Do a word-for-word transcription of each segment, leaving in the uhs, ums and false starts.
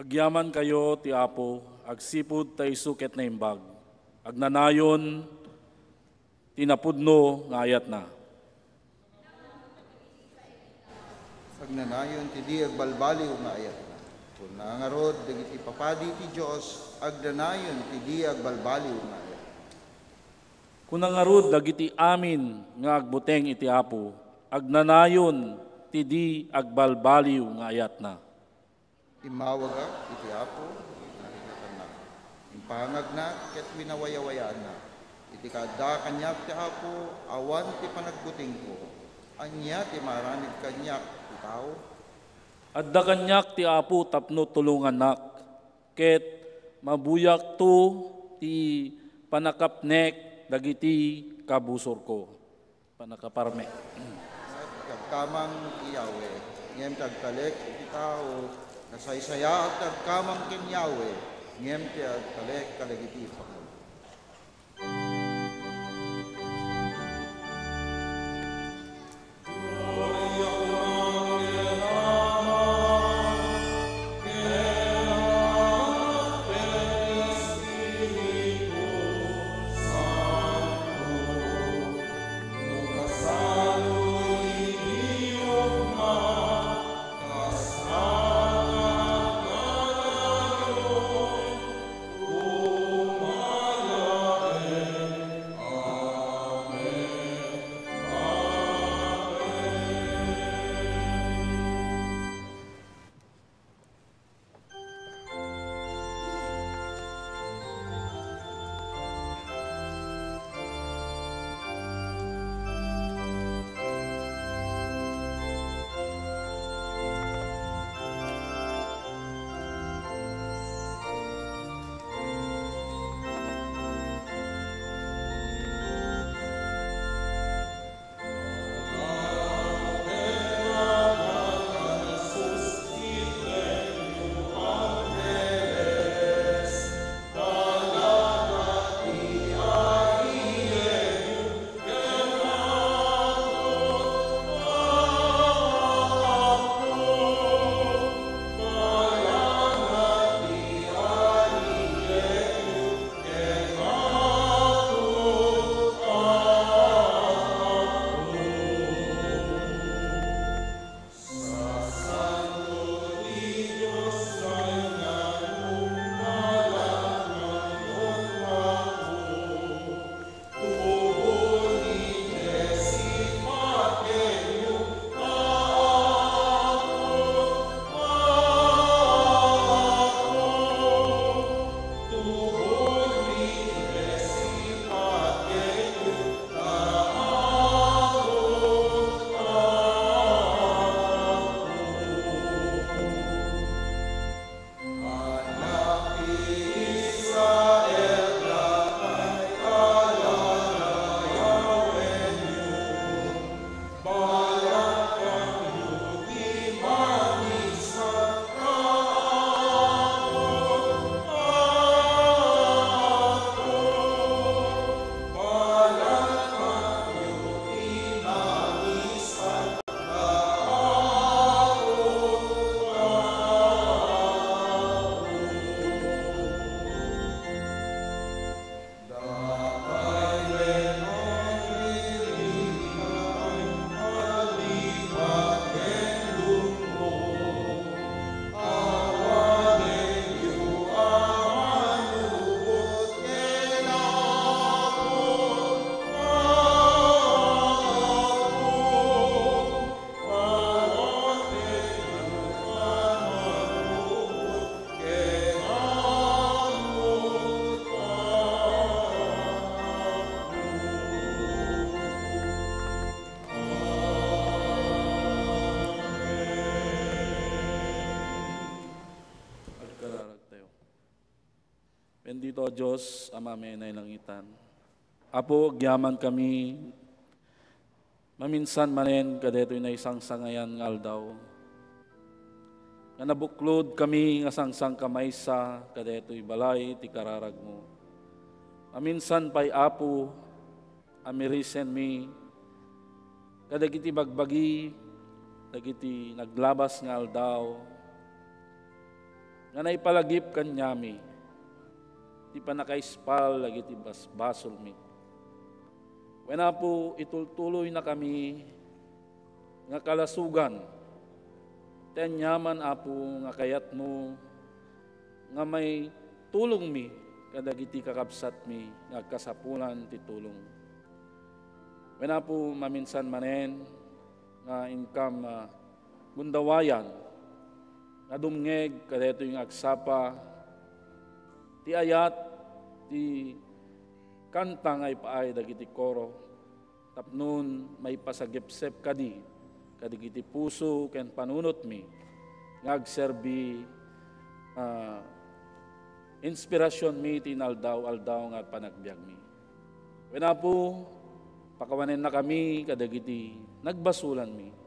Agyamankayo ti Apo, agsipud ta isu ket naimbag. Agnanayon ti napudno nga ayatna. Agnanayon ti di agbalbaliw nga ayatna. Kuna ngarud dagiti papadi ti Dios, agnanayon ti di agbalbaliw nga ayatna. Kuna ngarud dagiti amin nga agbuteng iti Apo, agnanayon ti di agbalbaliw nga ayatna. Immawagak iti Apo, narigatannak. Impangagnak ket winawayawayaannak. Iti kaadda kaniak ti Apo, awan ti panagbutengko. Ania ti maaramid kaniak ti tao? Adda kaniak ti Apo tapno tulongannak, ket mabuyakto ti panakapnek dagiti kabusorko. Panakaparmek. Agkamang iti Yahweh, ngem ti agtalek iti tao, nasaysayaat ti agkamang ken Yahweh, ngem ti agtalek kadagiti pangulo. Agkararagtayo. Bendito a Dios, Ama mi a nailangitan. Apo, agyaman kami maminsan manen kadaytoy naisangsangayan nga aldaw, nga nabuklod kami nga sangsangkamaysa kadaytoy balay ti kararagmo. Maminsan pay, Apo, a mirisenmi kadagiti bagbagi dagiti naglabas nga aldaw. nga naipalagip kaniami ti pannakaispal dagiti basbasolmi. Wen Apo, itultuloynakami nga kalasogan ti aniaman, Apo, nga kayatmo nga maitulongmi kadagiti kakabsatmi nga agkasapulan ti tulong. Wen Apo, maminsan manen nga inkam, ah, gundawayan nga dumngeg kadaytoy nga agsapa ti ayat ti kanta nga ipaay dagiti koro tapno maipasagepsep kadi kadagiti puso ken panunotmi nga agserbi, ah, inspirasionmi ti inaldaw-aldaw nga panagbiagmi. Wen Apo, pakawanennakami kadagiti nagbasolanmi.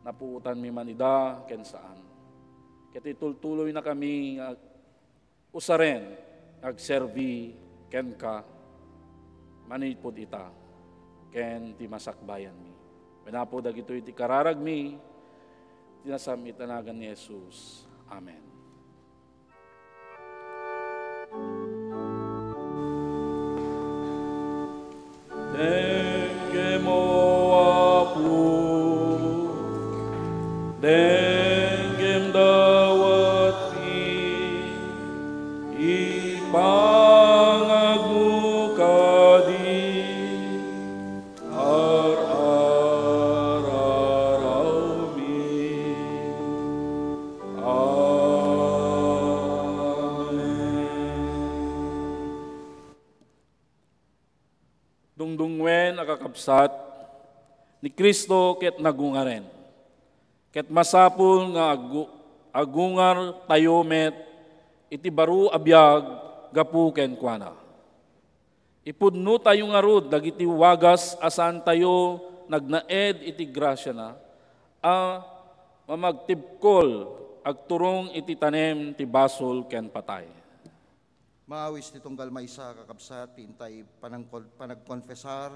Napuotanmi man ida ken saan. Ket itultuloynakami nga usaren nga agserbi kenka manipud ita ken ti masakbayanmi. Wen Apo, dagitoy ti kararagmi, ti nasam-it a nagan ni Jesus. Amen. Denggem, O Apo, denggem dawatmi, ipangagmo kadi ar-ararawmi. Amen. Dungdungwen a kakabsat, ni Cristo ket nagungaren. Ket masapul nga agu-, agungartayo met iti baro a biag gapu kenkuana. Ipudnotayo ngarud dagiti wagas a saantayo nagnaed iti grasiana a mamagtibkol agturong iti tanem ti basol ken patay. Maawis ti tunggal maysa, kakabsat, ti intay panangkon-, panagkonfesar.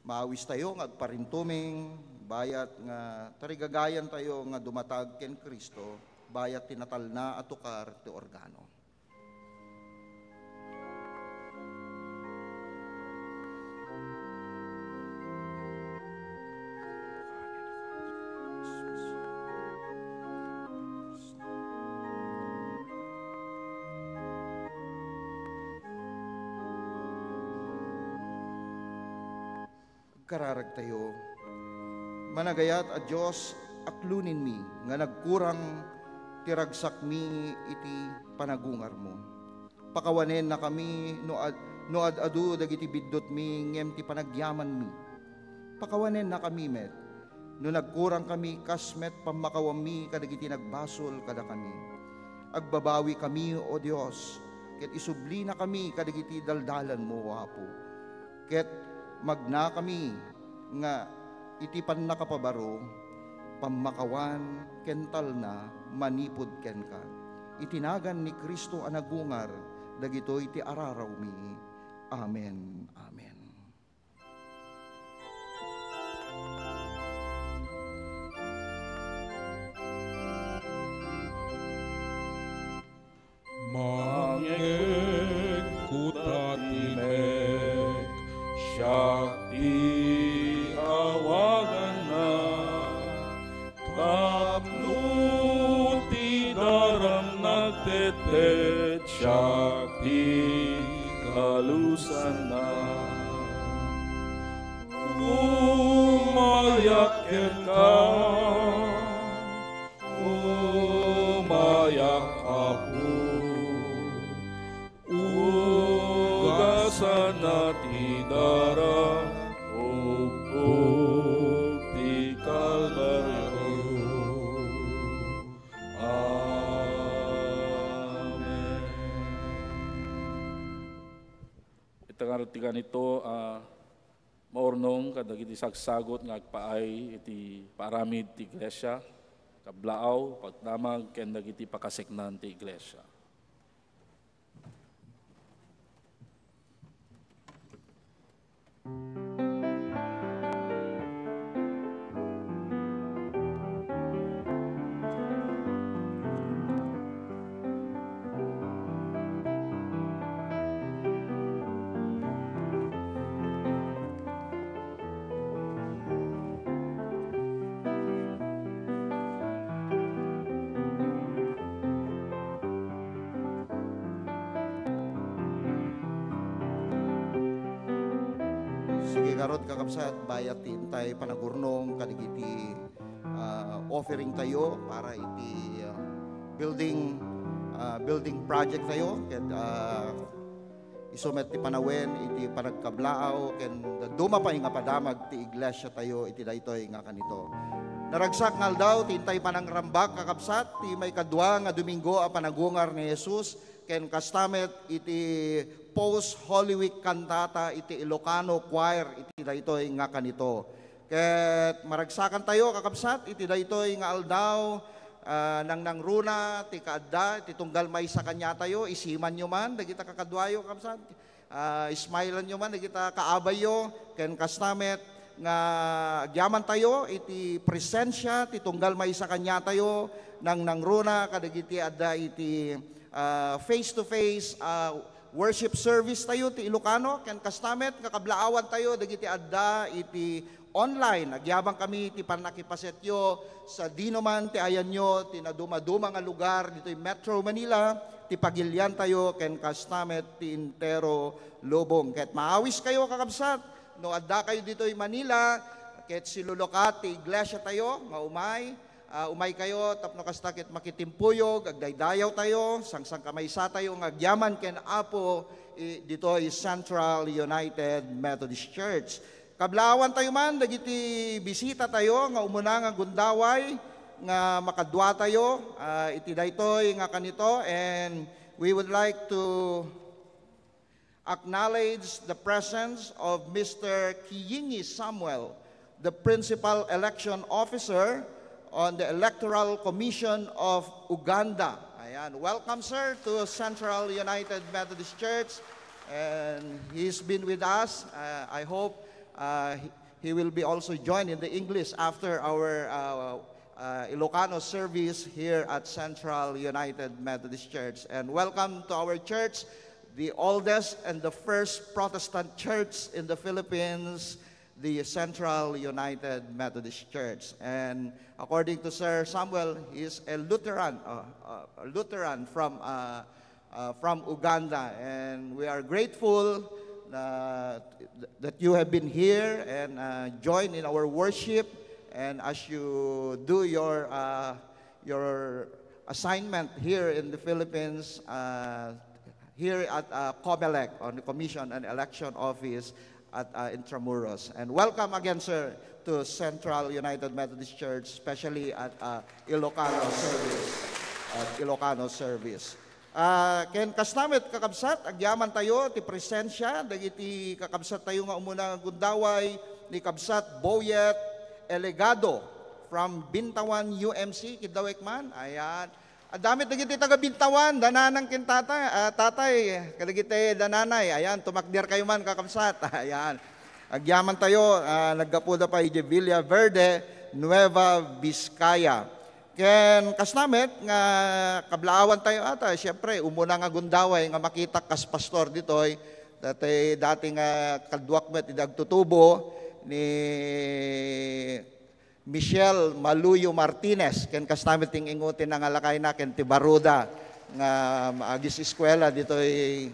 Maawistayo nga agparintumeng, bayat nga tarigagayantayo nga dumatag ken Cristo, bayat ti natalna a tukar ti organo. Agkararagtayo. Managayat a Dios, akluninmi nga nagkurang ti ragsakmi iti panagungarmo. Pakawanennakami no ad-, no ad-adu dagiti biddutmi ngem ti panagyamanmi. Pakawanennakami met no nagkurangkami kas met pammakawammi kadagiti nagbasol kadakami. Agbabawikami, O Dios, ket isublinakami kadagiti daldalanmo, O Apo. Ket magnakami nga iti pannakapabaro, pammakawan, ken talna manipud kenka. Iti nagan ni Cristo a nagungar, dagitoy ti ararawmi. Amen. Amen. Mangngegko ta ti mek, siak ti awaganna, tapno ti daram nagtetted, siak ti kalusanna. Umayak kenka, umayak, Apo, ugasana ti daram, ubbog ti Kalbario. Amen. Ita ngarud ti ganito, ah, maurnong kadagiti sagsagut nga agpaay iti paaramid ti iglesia, kablaaw, pagdamag, ken dagiti pakaseknan ti iglesia. Sige, garud, kakabsat, bayat ti intay panagurnong kadagiti, ah, offering tayo para iti, ah, building, ah, building project tayo. Ket, ah, isu met ti panawen iti panagkablaaw ken dadduma pay nga padamag ti iglesia tayo iti daytoy nga kanito. Naragsak nga aldaw ti intay panangrambak, kakabsat, ti maikadua nga Domingo a panagungar ni Jesus, ken kasta met iti post Holy Week cantata iti Ilocano Choir iti daytoy nga kanito. Ket maragsakan tayo, kakabsat, iti daytoy nga aldaw, ah, nangnangruna ti kaadda, ti tunggal maysa kaniatayo, isimanyo man, dagita kakaduayo, kakabsat. Ah, ismailanyo man, dagita kaabayyo, ken kasta met nga agyaman tayo iti presensia ti tunggal maysa kaniatayo, nangnangruna kadagiti adda iti, ah, face-to-face, ah, worship service tayo ti Ilocano, ken kasta met nga kablaawan tayo dagiti adda iti online. Agyaman kami ti pannakipasetyo sadinoman ti ayanyo ti nadumaduma nga lugar ditoy Metro Manila, ti pagilian tayo ken kasta met ti entero lubong. Ket maawis kayo, kakabsat, no adda kayo ditoy Manila, ket silulukat ti iglesia tayo nga umay, ah, umay kayo tapno kasta ket makitimpuyog, agdaydayaw tayo, sangsangkamaysa tayo nga agyaman ken Apo i-, ditoy Central United Methodist Church. Kablaawan tayo man dagiti bisita tayo nga umuna nga gundaway nga makadua tayo, ah, iti daytoy nga kanito, and we would like to acknowledge the presence of Mister Kiyingi Samuel, the Principal Election Officer on the Electoral Commission of Uganda. Ayan. Welcome, sir, to Central United Methodist Church. And he's been with us. Uh, I hope, uh, he, he will be also joined in the English after our, uh, uh, Ilocano service here at Central United Methodist Church. And welcome to our church, the oldest and the first Protestant church in the Philippines, the Central United Methodist Church. And according to Sir Samuel, he is a Lutheran, uh, uh, a Lutheran from, uh, uh, from Uganda. And we are grateful, uh, that you have been here and, uh, joined in our worship. And as you do your, uh, your assignment here in the Philippines, uh, here at, uh, COMELEC, on the Commission and Election Office at, uh, Intramuros. And welcome again, sir, to Central United Methodist Church, especially at, uh, Ilocano service. At Ilocano service. Ah, ken kasta met, kakabsat, agyaman tayo ti presensia dagiti kakabsat tayo nga umuna nga gundaway, ni Kabsat Boyet Elegado from Bintawan U M C, kiddawek man. Ayan. Adda met dagiti taga Bintawan, dananang ken tatay, ah, tatay, kadagiti dananay. Ayan, tumakder kayo man, kakabsat. Ayan. Agyaman tayo, ah, naggapuda pa idiay Villaverde, Nueva Vizcaya. Ken kasta met nga kablaawan tayo ata, siempre, umuna nga gundaway nga makitak kas pastor ditoy, dati, dati nga kaduak met idi agtutubo ni Michelle Maluyo Martinez, ken kasta met ti ing-ingo ti nangalakayna ken ti baruda nga agis-eskuela ditoy,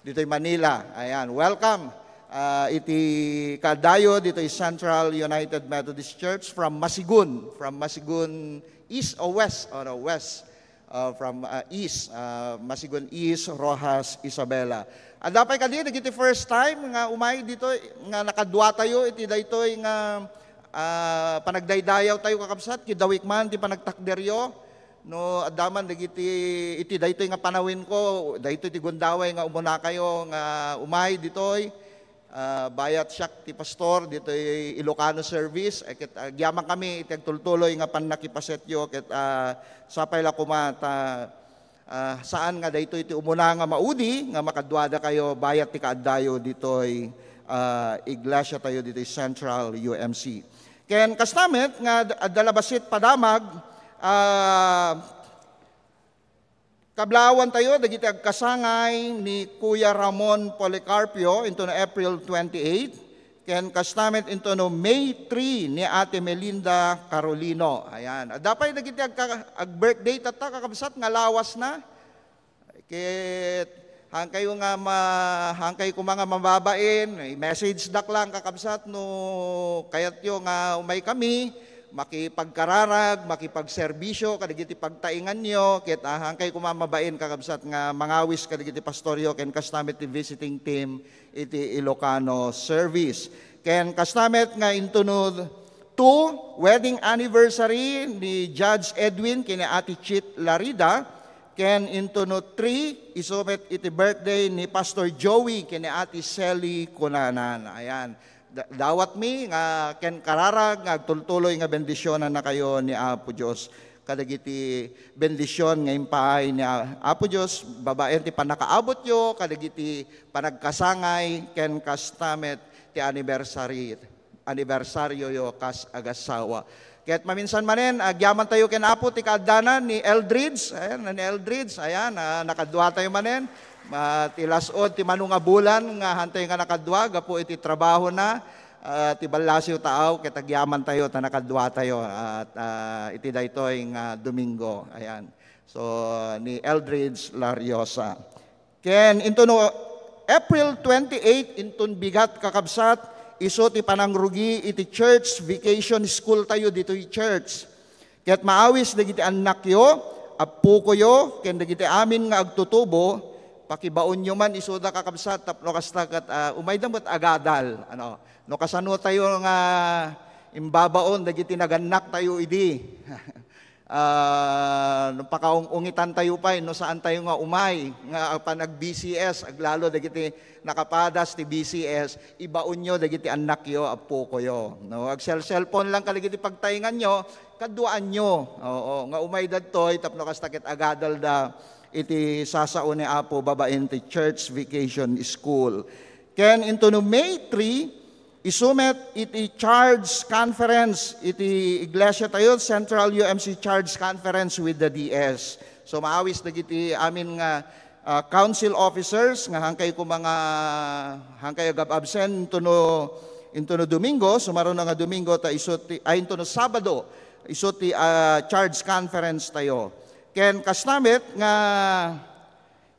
ditoy Manila. Ayan, welcome, ah, iti kaaddayo ditoy Central United Methodist Church from Masigun, from Masigun East o West, or West, ah, from, ah, East, ah, Masigun East, Roxas, Isabela. Adda pay kadi dagiti first time nga umay ditoy, nga nakadua tayo iti daytoy nga, ah, panagdaydayaw tayo, kakabsat, kiddawek man ti panagtakderyo. No, adda man dagiti, iti daytoy nga panawenko, daytoy ti gundaway nga umuna kayo nga umay ditoy. Ah, bayat siak ti pastor ditoy Ilocano service. Eh, ket, ah, agyaman kami iti agtultuloy nga pannakipasetyo ket, ah, sapay la koma ta, ah, saan nga daytoy ti umuna nga maudi nga makaduada kayo bayat ti kaaddayo ditoy, ah, iglesia tayo ditoy Central U M C. Ken kasta met nga ad-, adda la bassit padamag, ah, kablaawan tayo dagiti agkasangay ni Kuya Ramon Policarpio intono April twenty-eight, ken kasta met intono May three ni Ate Melinda Carolino. Ayan. Adda pay dagiti agka-, ag-birthday tatta, kakabsat, nga lawas na. Ket Hangkayo nga ma-, hangkay koma nga mababain, i-message dak lang, kakabsat, no kayatyo nga umay kami, makipagkararag, makipagserbisyo kadagiti pagtainganyo, ket, ah, hangkay koma mabain, kakabsat, nga mangawis kadagiti pastoryo ken kasta met ti visiting team iti Ilocano service. Ken kasta met nga intuno two, wedding anniversary ni Judge Edwin ken ni Ate Chit Larida, ken intuno three, isu met iti birthday ni Pastor Joey ken ni Ate Sally Cunanan. Ayan. Da-, dawatmi nga ken kararag nga agtultuloy nga bendisionannakayo ni Apo Dios kadagiti bendision nga impaay ni A-, Apo Dios babaen ti pannakaabutyo kadagiti panagkasangay ken kasta met ti anniversary, anibersaryoyo kas agassawa. Ket maminsan manen, agyamantayo ken Apo ti kaaddanan ni Eldridge. Ayan, ni Eldridge. Ayan, ah, nakaduatayo manen. Ah, ti las-od ti mano nga bulan nga hantay nga nakadua gapu iti trabahona, ah, ti ballasiw taaw, ket agyamantayo ta nakaduatayo. At, ah, iti daytoy nga Domingo. Ayan. So, ni Eldridge Lariosa. Ken intuno April twenty-eight, inton bigat, kakabsat, isu ti panangrugi iti church vacation school tayo ditoy church. Ket maawis dagiti annakyo, appokoyo, ken dagiti amin nga agtutubo, pakibaonyo man isuda, kakabsat, tapno kasta ket, ah, umayda met agadal. Ano, no kasano tayo nga imbabaon dagiti nagannak tayo idi? Ah, no pakaung-ungitan tayo pay, no saan tayo nga umay, nga panag-B C S, aglalo dagiti nakapadas ti B C S, ibaonyo dagiti annakyo, appokoyo. No, agselselpon lang kadagiti pagtainganyo, kaduaanyo. Oo, nga umay dadtoy, tapno kasta ket agadalda iti sasao ni Apo babaen ti Church Vacation School. Ken intuno May three, isu met iti charge conference iti iglesia tayo, Central U M C Charge Conference with the D S. So, maawis dagiti amin nga, ah, council officers nga hangkay ko mga, hangkay agab-absent intuno, intuno Domingo, sumaruno nga Domingo, ta isu ti, ay, intuno Sabado, isu ti, ah, charge conference tayo. Ken kasta met nga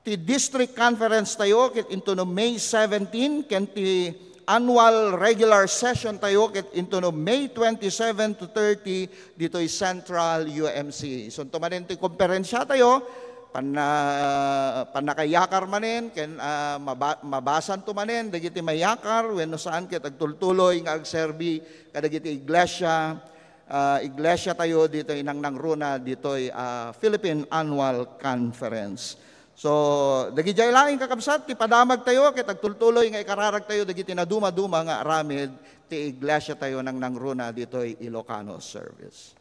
ti district conference tayo ket intuno May seventeen, ken ti annual regular session tayo ket intuno May twenty-seven to thirty ditoy Central U M C. Isunto manen ti komperensia tayo, panna-, pannakayakar manen, ken, ah, maba-, mabasanto manen dagiti mayakar, wenno saan ket agtultuloy nga agserbi kadagiti iglesia, ah, iglesia tayo ditoy nangnangruna ditoy, ah, Philippine Annual Conference. So, dagidiay laeng, kakabsat, ti padamag tayo ket agtultuloy nga ikararag tayo dagiti nadumaduma nga aramid ti iglesia tayo nangnangruna ditoy Ilocano service.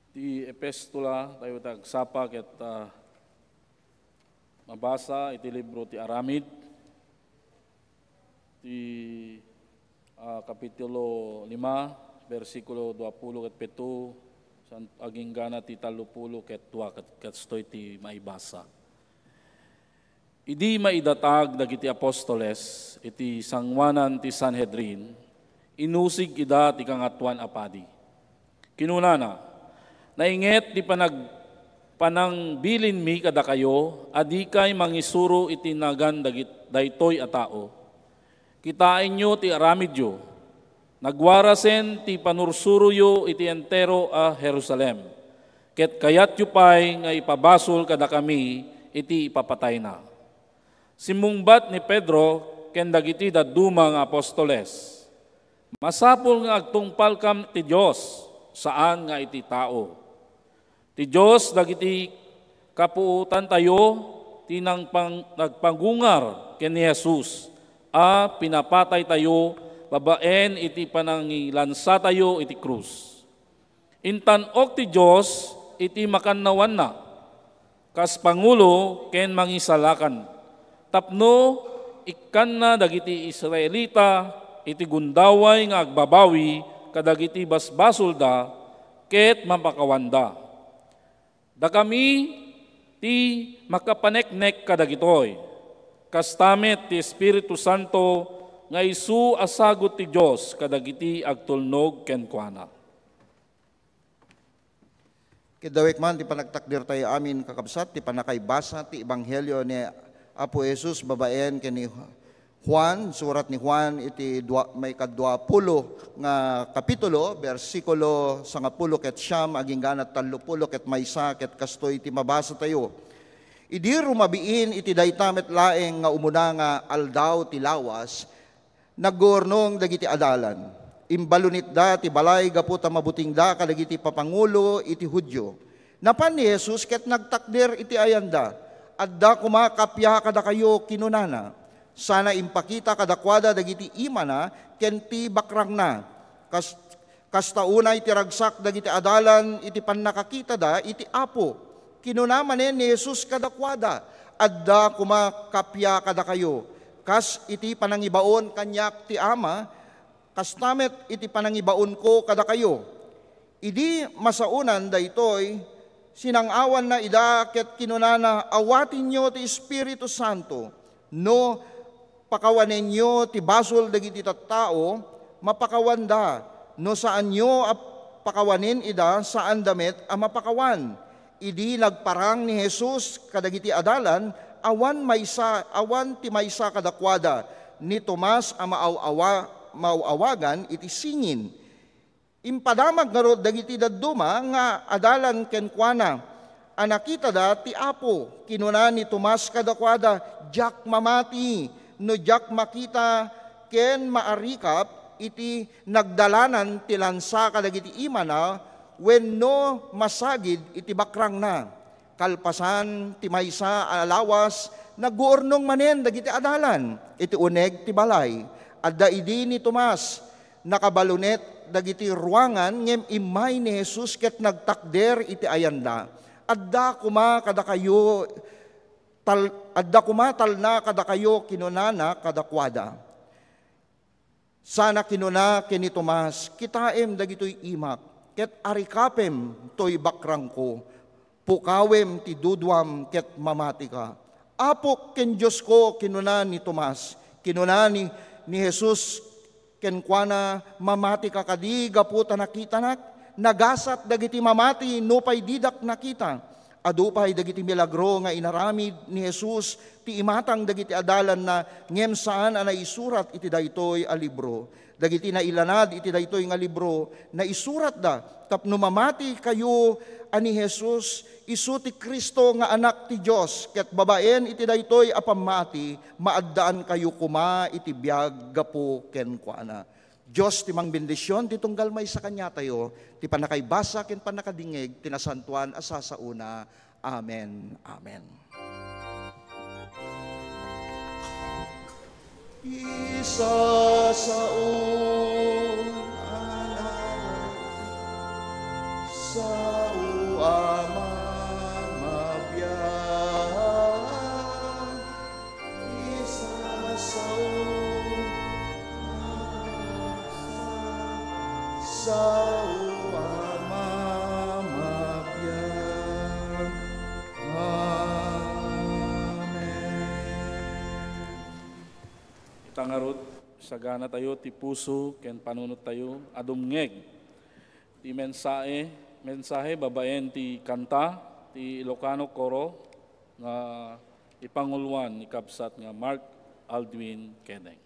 Ti epistola tayo ti agsapa ket, ah, mabasa iti libro ti Aramid, ti, ah, kapitulo lima, bersikulo duapulo ket pito, san-, aginggana ti tallopulo ket dua, ket kastoy ti maibasa. Idi maidatag dagiti apostoles iti sangoanan ti Sanhedrin, inusig ida ti Kangatoan a Padi. Kinunana, "Nainget ti panag-, panangbilinmi kadakayo a dikay mangisuro iti nagan dagit-, daytoy a tao. Kitaenyo ti aramidyo. Nagwarasen ti panursuroyo iti entero a Jerusalem, ket kayatyo pay nga ipabasol kadakami iti ipapatayna." Simmungbat ni Pedro ken dagiti dadduma nga apostoles, "Masapul nga agtungpalkam ti Dios, saan nga iti tao. Ti Dios dagiti kapuotantayo ti nangpang-, nagpagungar ken ni Jesus a pinapataytayo babaen iti panangilansatayo iti krus. Intan-ok ti Dios iti makannawanna kas pangulo ken mangisalakan, tapno ikkanna dagiti Israelita iti gundaway nga agbabawi kadagiti basbasolda ket mapakawanda. Dakami ti makapaneknek kadagitoy. Kasta met ti Espiritu Santo nga isu a sagut ti Dios kadagiti agtulnog kenkuana. Ket dawek man ti panagtakder tayo amin, kakabsat, ti panakaibasa ti Ebanghelio ni Apo Jesus babaen ken ni Juan, surat ni Juan iti dua, maikadua pulo nga kapitulo, bersikulo sangapulo ket siam, agingga na tallopulo ket maysa, ket kastoy ti mabasa tayo. Idi rumabiin iti dayta met laeng nga umuna nga aldaw ti lawas, nagguurnong dagiti adalan. Imbalonitda ti balay gapu ta mabutingda kadagiti papangulo iti Judio. Napan ni Jesus ket nagtakder iti ayanda. "Adda koma kappia kadakayo," kinunana. Sana impakita kadakuada dagiti imana ken ti bakrangna. Kas-, kasta unay ti ragsak dagiti adalan iti pannakakitada iti Apo. Kinuna manen ni Jesus kadakuada, "Adda koma kappia kadakayo, kas iti panangibaon kaniak ti Ama, kasta met iti panangibaonko kadakayo." Idi masaonan daytoy, sinang-awanna ida ket kinunana, "Awatenyo ti Espiritu Santo. No pakawanenyo ti basol dagiti tattao, mapakawanda. No saanyo a pakawanen ida, saanda met a mapakawan." Idi nagparang ni Jesus kadagiti adalan, awan maysa, awan ti maysa kadakuada, ni Tomas a maaw-awa-, maaw-awagan iti singin. Impadamag ngarud dagiti dadduma nga adalan kenkuana a nakitada ti Apo. Kinuna ni Tomas kadakuada, "Diak mamati no diak makita ken maarikap iti nagdalanan ti lansa kadagiti imana wenno masagid iti bakrangna." Kalpasan ti maysa a lawas, nagguurnong manen dagiti adalan iti uneg ti balay. Adda idi ni Tomas. Nakabalonet dagiti ruangan, ngem immay ni Jesus ket nagtakder iti ayanda. "Adda koma kadakayo, tal-, adda koma talna kadakayo," kinunana kadakuada. Sana kinuna ken ni Tomas, "Kitaem dagitoy imak, ket arikapem toy bakrangko. Pukawem ti duduam ket mamatika." "Apok ken Diosko," kinuna ni Tomas. Kinuna ni, ni Jesus kenkuana, "Mamatika kadi gapu ta nakitanak? Nagasat dagiti mamati nupay didak nakita." Adu pay dagiti milagro nga inaramid ni Jesus ti imatang dagiti adalanna, ngem saan a naisurat iti daytoy a libro. Dagiti nailanad iti daytoy nga libro, naisuratda tapno mamatikayo a ni Jesus isu ti Cristo nga Anak ti Dios, ket babaen iti daytoy a pammati, maaddaankayo koma iti biag gapu kenkuana. Dios ti mangbendision ti tunggal maysa kaniatayo, ti pannakaibasa ken pannakadingngeg ti nasantoan a sasaona. Amen. Amen. Isasaon a nagan, sao a mamabiag. Isasaon a nagan, sao a mamabiag. Amen. Ita ngarud, sagana tayo ti puso ken panunot tayo a dumngeg ti mensahe, mensahe babaen ti kanta ti Ilocano Coro nga ipanguloan ni kabsat nga Mark Aldwin Kedeng.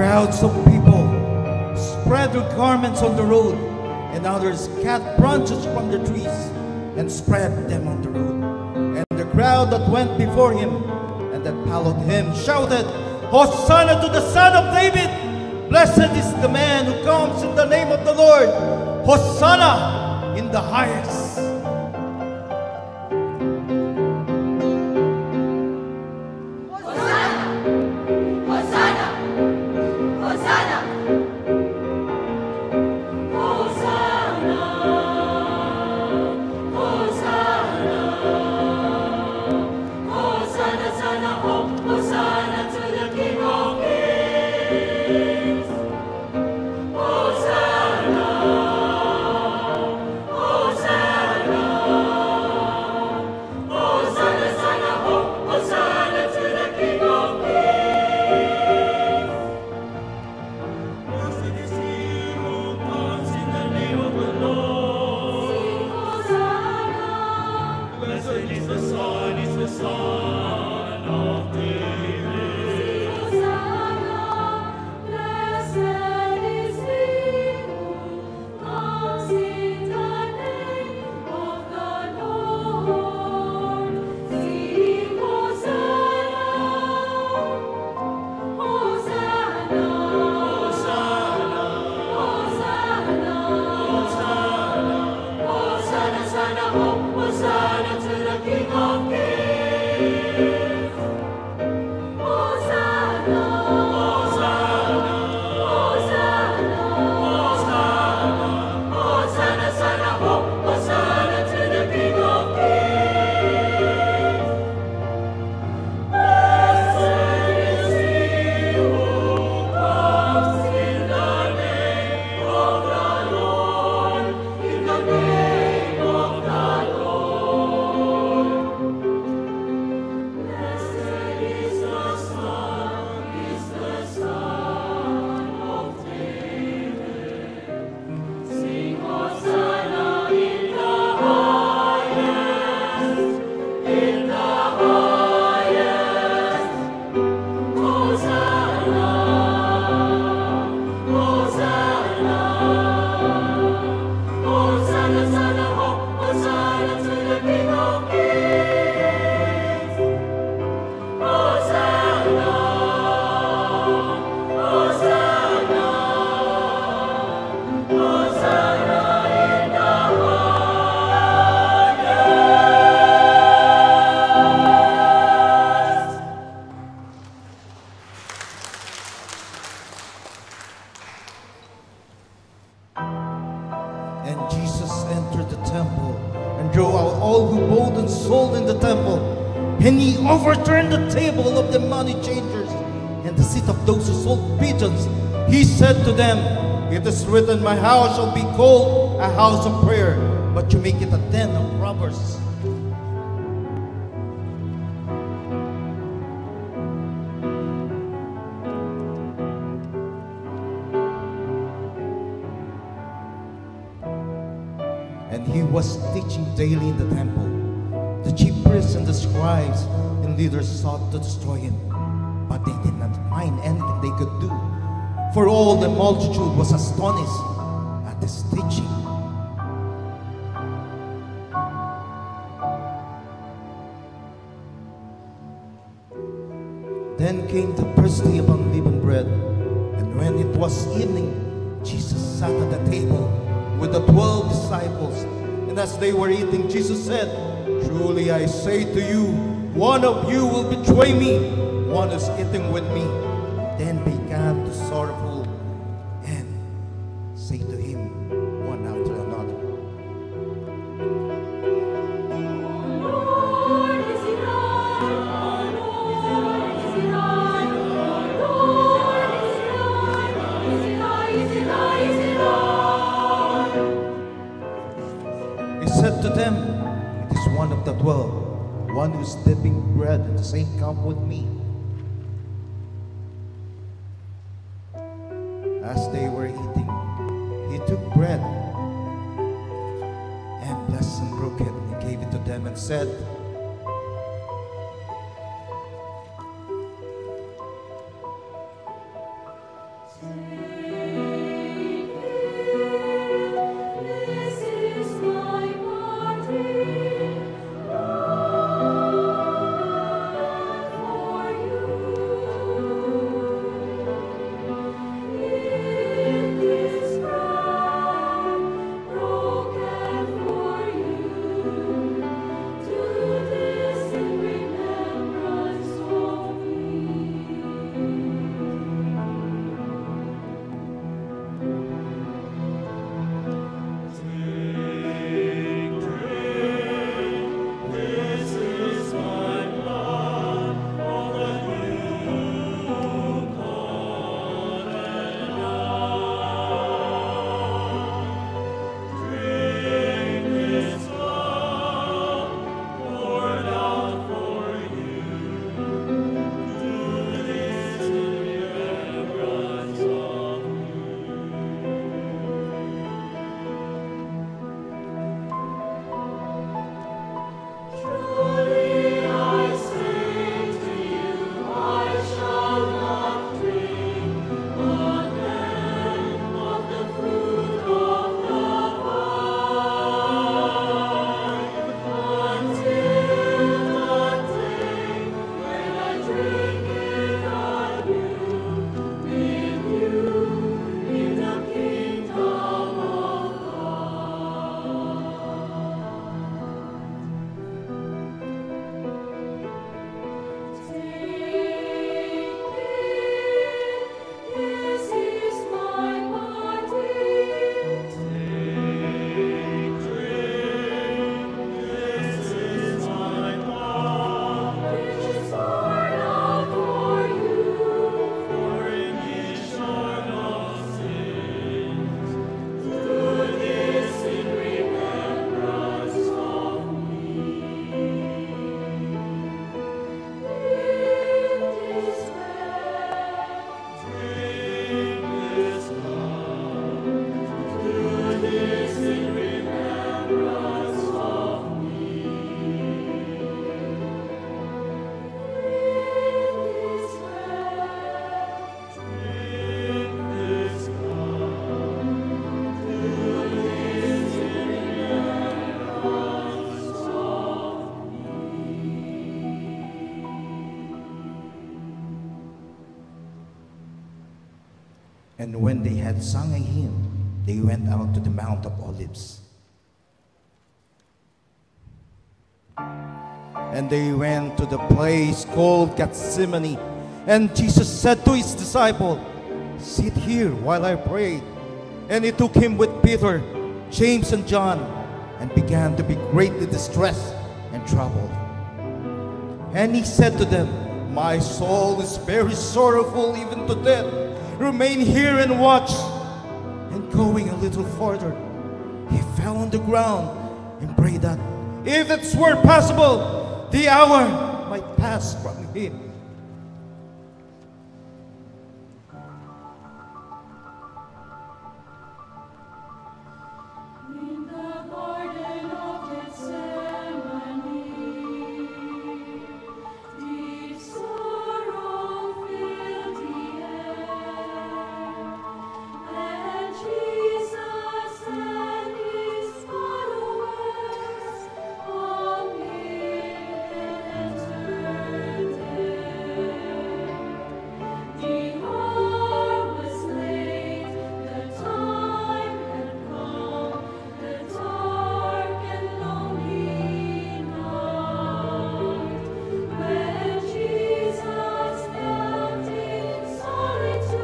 Crowds of people spread their garments on the road, and others cut branches from the trees and spread them on the road. And the crowd that went before him and that followed him shouted, "Hosanna to the Son of David! Blessed is the man who comes in the name of the Lord! Hosanna in the highest!" Hosanna! Hosanna! Hosanna! Hosanna! Hosanna! Hosanna, Hosanna, oh, Hosanna to the King of Kings. Hosanna! Hosanna! Hosanna, Hosanna, oh, Hosanna to the King of Kings. Blessed is he who comes in the name of the Lord. Sing Hosanna. Blessed is the Son, is the Son of David. Sing Hosanna. Blessed is he who comes in the name of the Lord. Sing Hosanna, Hosanna, Hosanna, Hosanna, Hosanna, Hosanna, Hosanna to the King of Kings. Hosanna, Hosanna, Hosanna, Hosanna, Hosanna, Hosanna to the King of Kings. Blessed is he who comes in the name of the Lord, in the name of the Lord. Blessed is the Son, is the Son of David. Sing Hosanna in the highest, in the highest. Hosanna, Hosanna, Hosanna, Hosanna, Hosanna to the King of Kings. Hosanna, Hosanna, Hosanna in the highest. And Jesus entered the temple and drove out all who bought and sold in the temple. And he overturned the table of the money changers and the seat of those who sold pigeons. He said to them, "It is written, 'My house shall be called a house of prayer,' but you make it a den of robbers." And he was teaching daily in the temple. The chief priests and the scribes and leaders sought to destroy him, but they did not find anything they could do, for all the multitude was astonished at his teaching. Then came the first day of unleavened bread, and when it was evening, Jesus sat at the table with the twelve disciples. And as they were eating, Jesus said, "Truly I say to you, one of you will betray me, one is eating with me." Then began to sorrowful and say to him one after another. He said to them, "It is one of the twelve, one who is dipping bread in the same cup with me." As they were eating, he took bread and blessed and broke it and gave it to them and said, they had sung a hymn, they went out to the Mount of Olives. And they went to the place called Gethsemane. And Jesus said to his disciple, "Sit here while I pray." And he took him with Peter, James, and John, and began to be greatly distressed and troubled. And he said to them, "My soul is very sorrowful, even to death. Remain here and watch." And going a little further, he fell on the ground and prayed that, if it were possible, the hour might pass from him. In the Garden of Gethsemane, deep sorrow filled the air, and Jesus and his followers all knelt and turned there. The hour was late, the time had come, the dark and lonely night, when Jesus knelt in solitude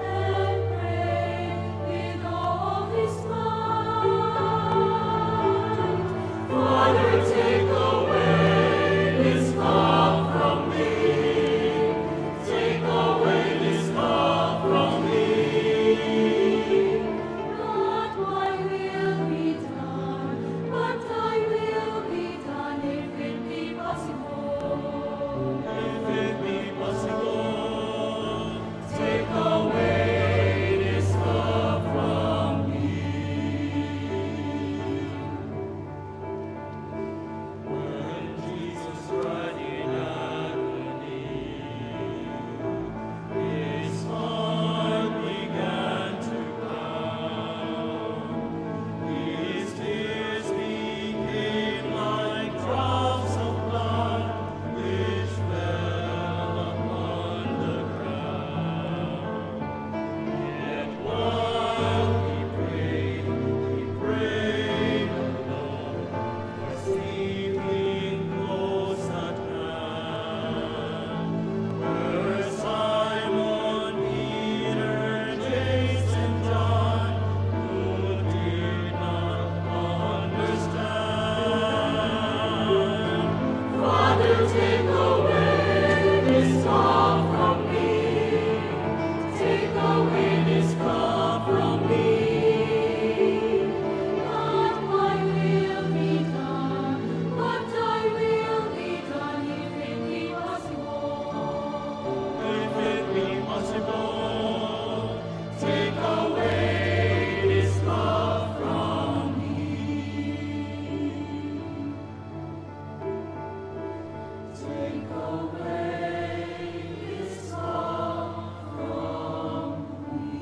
and prayed with all his might. Father, take away this cup from me. Take away this cup from me. Not my will be done, but thy will be done, if it be possible. If it be possible, take away this cup from me. When Jesus cried in agony, his heart began to pound. His tears became like drops of blood which fell upon the ground. Yet while he prayed, he prayed alone, for sleeping close at hand were Simon Peter, James, and John, who did not understand. Father, take away this cup from me. Take away this cup from me. Not my will be done, but thy will be done, if it be possible. If it be possible, take away this cup from me. Take away this cup from me.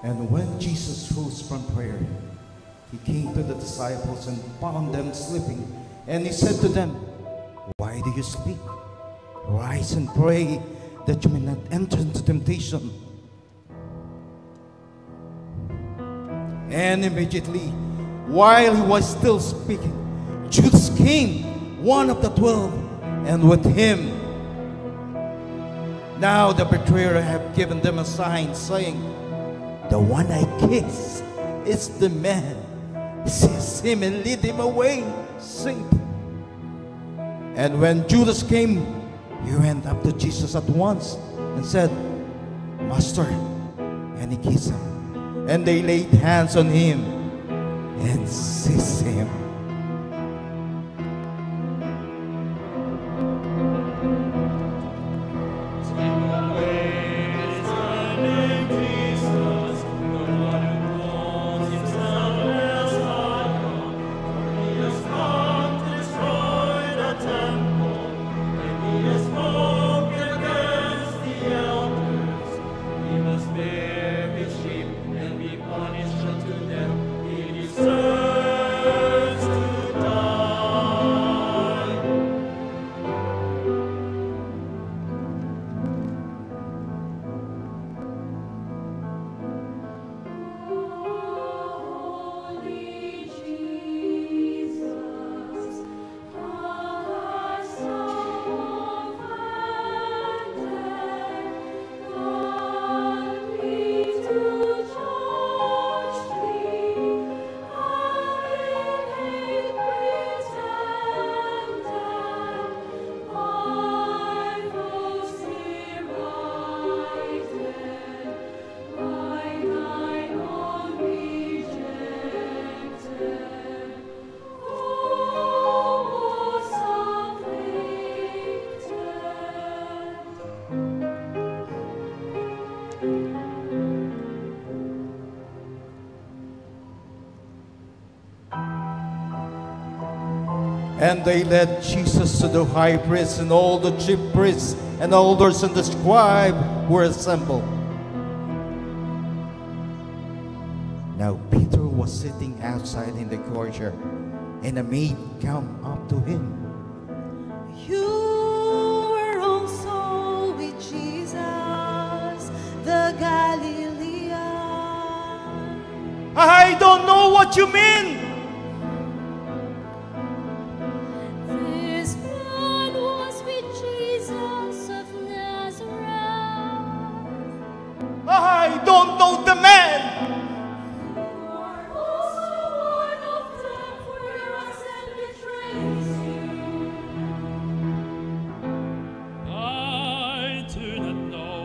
And when Jesus rose from prayer, he came to the disciples and found them sleeping. And he said to them, "Why do you sleep? Rise and pray that you may not enter into temptation." And immediately, while he was still speaking, Judas came, one of the twelve, and with him. Now the betrayer had given them a sign, saying, "The one I kiss is the man. Seize him and lead him away safe." And when Judas came, he went up to Jesus at once and said, "Master," and he kissed him. And they laid hands on him and seized him. And they led Jesus to the high priest, and all the chief priests and elders and the scribe were assembled. Now Peter was sitting outside in the courtyard, and a maid came up to him. You were also with Jesus the Galilean. I don't know what you mean. This man was with Jesus of Nazareth. I don't know the man. You are also one of them, for your accent betrays you. I do not know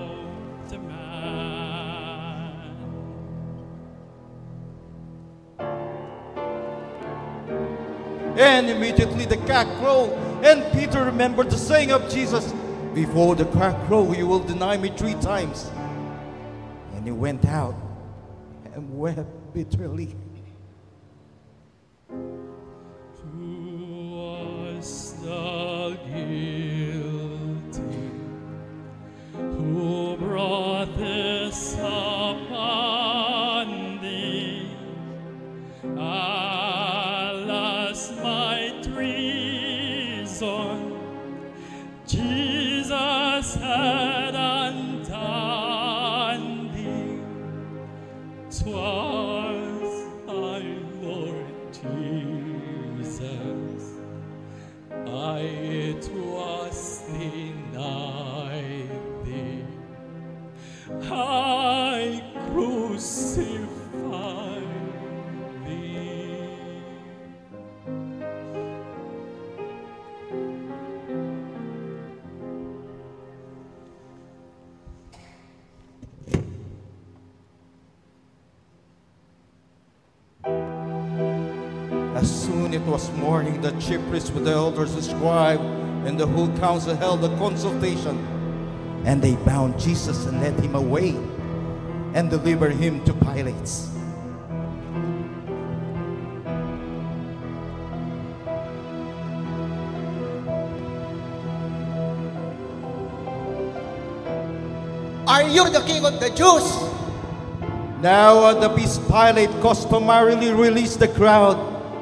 the man. And immediately the cock crowed, and Peter remembered the saying of Jesus, "Before the cock crow, you will deny me three times." And he went out and wept bitterly. To us the guilty, who brought this upon thee? Alas, might reason Jesus had undone thee. 'Twas thy Lord Jesus, I 'twas denied thee, I crucified thee. As soon it was morning, the chief priests with the elders, the scribe, and the whole council held a consultation. And they bound Jesus and led him away and delivered him to Pilate. Are you the king of the Jews? Now at the feast, Pilate customarily released the crowd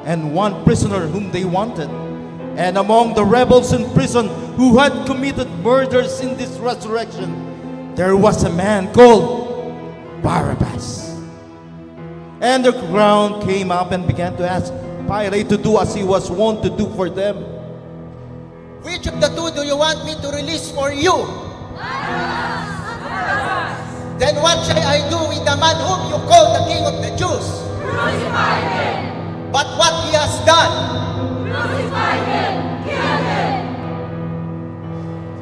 and one prisoner whom they wanted. And among the rebels in prison who had committed murders in this resurrection, there was a man called Barabbas. And the crowd came up and began to ask Pilate to do as he was wont to do for them. Which of the two do you want me to release for you? Barabbas! Then what shall I do with the man whom you call the king of the Jews? Crucify him! But what he has done? Crucify him! Kill him!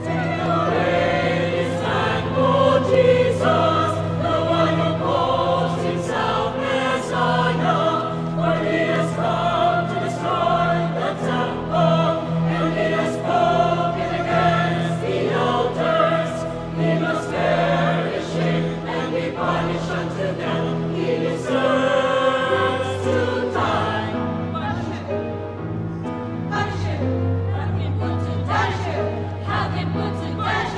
Take away this man called Jesus, the one who calls himself Messiah, for he has come to destroy the temple, and he has spoken against the elders. He must perish and be punished unto death. He deserves to die. Punish him! Punish him! Have him put to death! Have him put to death!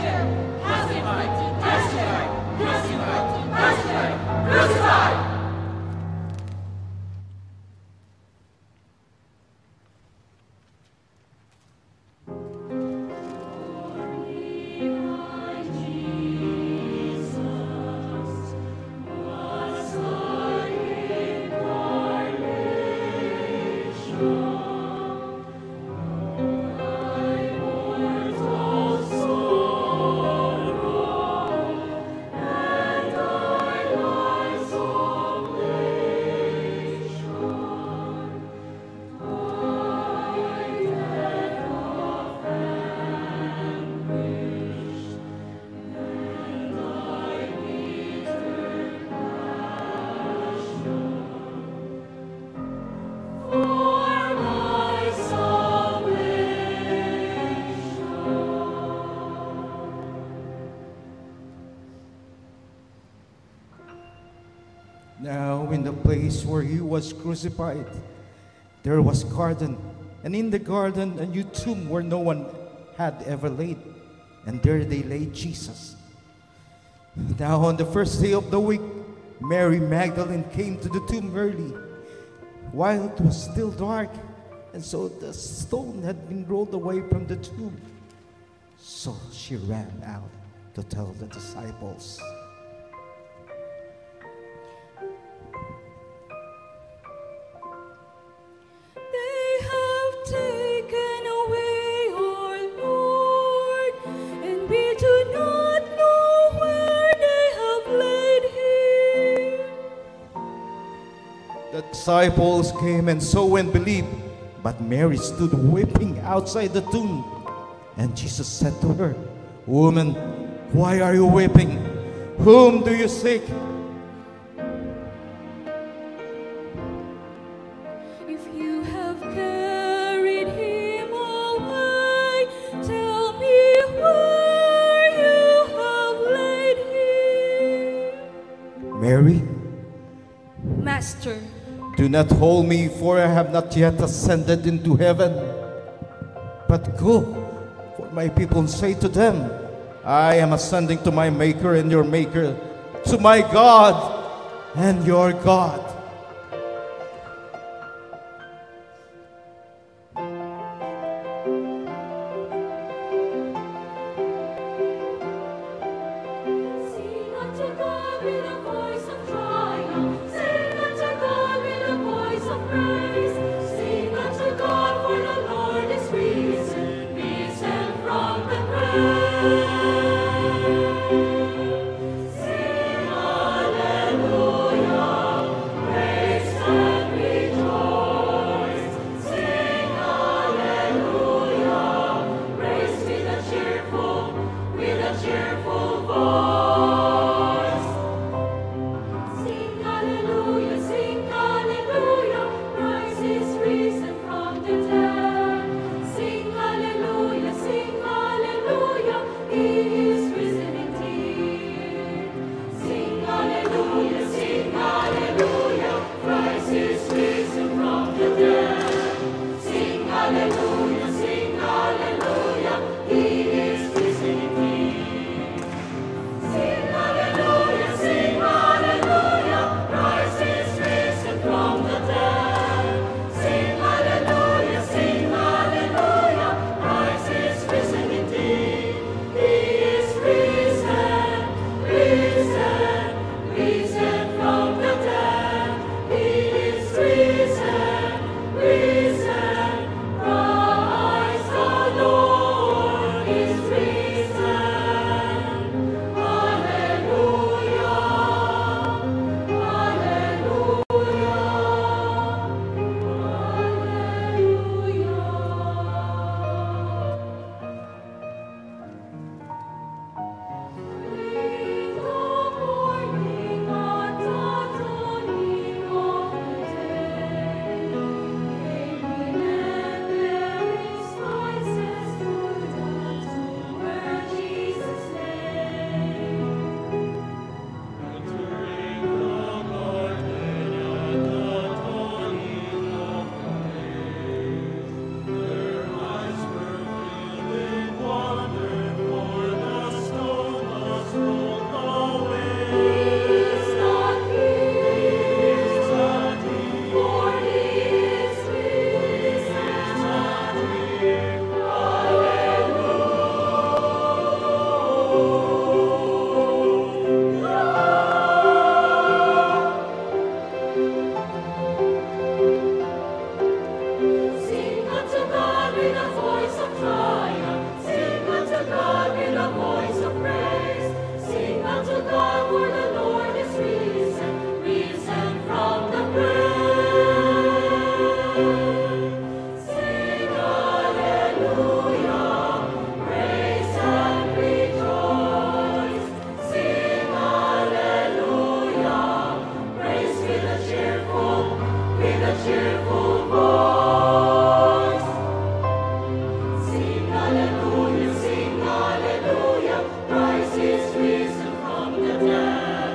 Have him put to death! Have him put to death! Crucify! Now, in the place where he was crucified, there was garden, And in the garden, a new tomb where no one had ever laid. And there they laid Jesus. Now, on the first day of the week, Mary Magdalene came to the tomb early, while it was still dark, and saw the stone had been rolled away from the tomb. So she ran out to tell the disciples. They have taken away our Lord, and we do not know where they have laid him. The disciples came and saw and believed, but Mary stood weeping outside the tomb. And Jesus said to her, "Woman, why are you weeping? Whom do you seek?" If you have carried him away, tell me where you have laid him. Mary, Master, do not hold me, for I have not yet ascended into heaven. But go, for my people, and say to them, I am ascending to my Maker and your Maker, to my God and your God. Sing unto God with a voice of triumph. Sing unto God with a voice of praise. Sing unto God, for the Lord is risen, risen from the grave. Sing hallelujah, praise and rejoice. Sing hallelujah, praise with a cheerful, with a cheerful voice. Sing hallelujah, sing hallelujah, Christ is risen from the dead. Sing hallelujah, sing hallelujah, he is risen indeed. Sing hallelujah, sing hallelujah, Christ is risen from the dead. Sing hallelujah, sing hallelujah, he is risen indeed. Sing hallelujah, sing hallelujah, Christ is risen from the dead. Sing hallelujah, sing hallelujah, Christ is risen indeed. He is risen, risen, risen from the dead. He is risen, risen. Christ the Lord is risen. Hallelujah, hallelujah, hallelujah. Sing unto God with a voice of triumph. Sing unto God with a voice of praise. Sing unto God, for the Lord is risen, risen from the grave. Sing hallelujah, praise and rejoice. Sing hallelujah, praise with a cheerful, with a cheerful voice. Sing hallelujah, sing hallelujah, Christ is risen from the dead.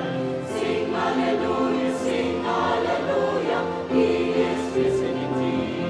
Sing hallelujah, sing hallelujah, he is risen indeed.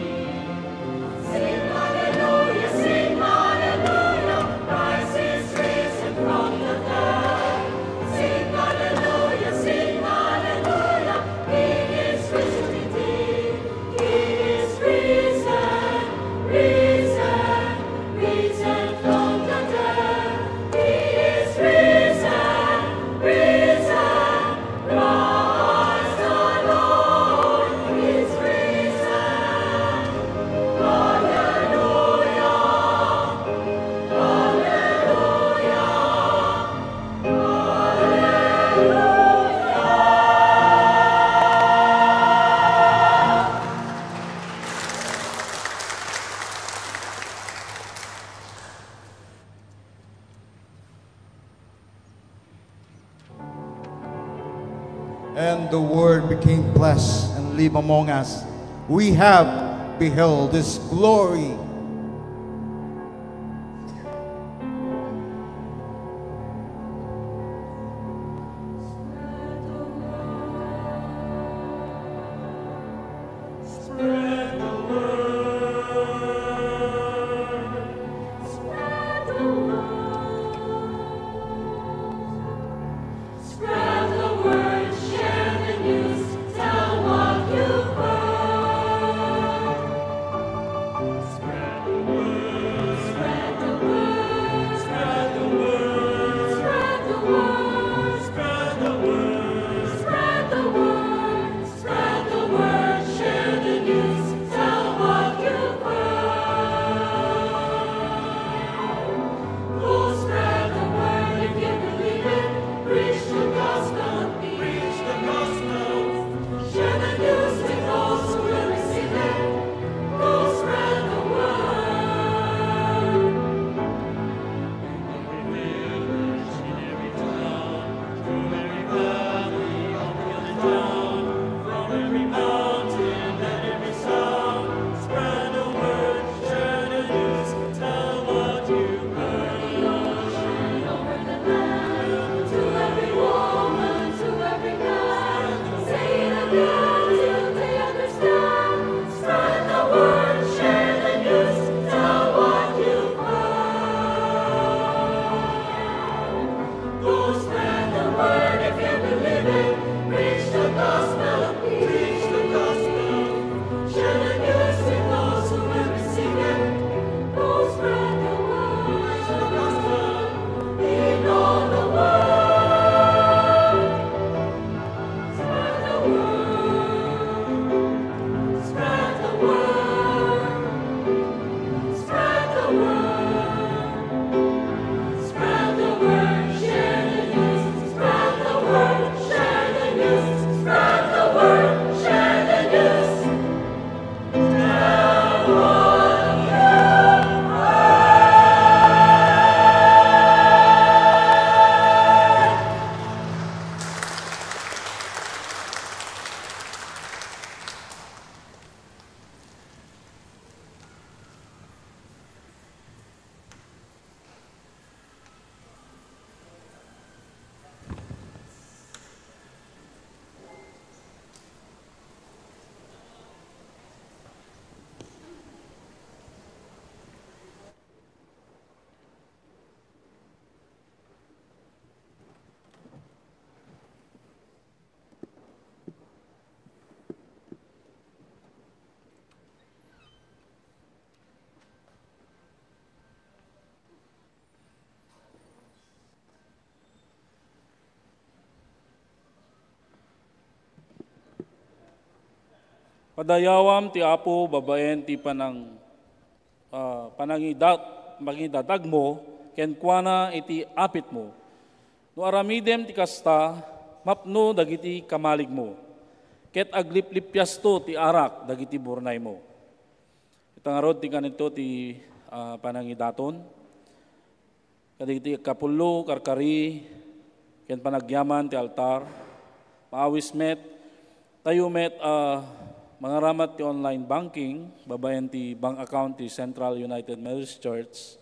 Bless and live among us. We have beheld his glory. Spread the word, share the news, tell what you've heard. Spread the word, spread the word, spread the word, spread the word, spread the word, spread the word. Spread the word, share the news, tell what you've heard. Go spread the word if you believe it. Preach the gospel of peace. Preach the gospel. Share the news with those who will receive it. Go spread the word. In every village, in every town, through every valley, up hill and down, from every mountain and every sound, spread the word, share the news, tell what you've heard. Over the ocean, over the land, to every woman, to every man, say it again till they understand. Spread the word, share the news, tell what you've heard. Go spread the word if you believe it. Preach the gospel of peace. Preach the gospel. Share the news with those who will receive it. Go spread the word. Preach the gospel in all the world. Spread the word. Spread the word. Spread the word. Spread the word. Share the news. Spread the word. Share the news. Spread the word. Share the news. Padayawam ti Apo babaen ti panang-, ah, panangidat-, pangidatagmo kenkuana iti apitmo. No aramidem ti kasta, mapno dagiti kamaligmo, ket agliplipiasto ti arak dagiti burnaymo. Ita ngarud ti kanito ti, ah, panangidaton. Kadagiti kapulo, karkari, ken panagyaman ti altar, maawis met, tayo met a mangaramat ti online banking babaen ti bank account ti Central United Methodist Church.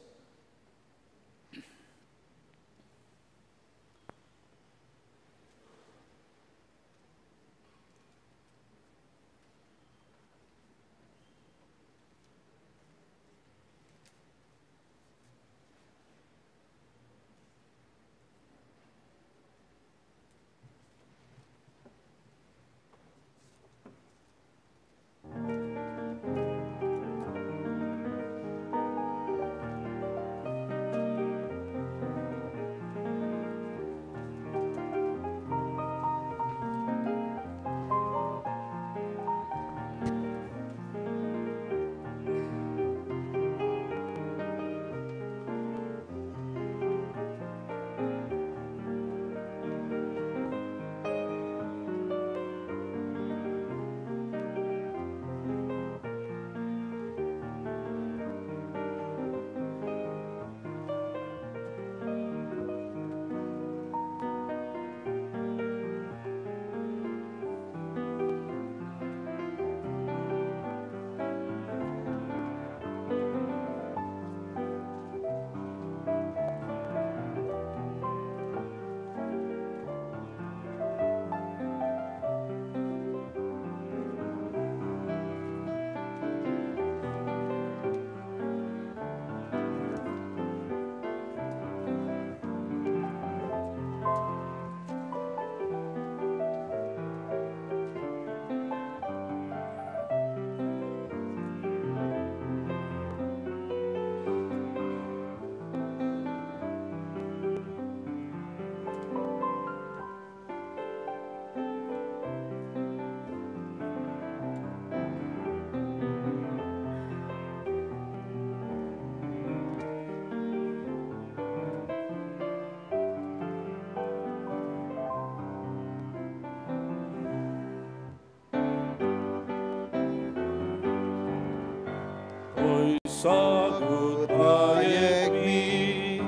Sagut ayekmi,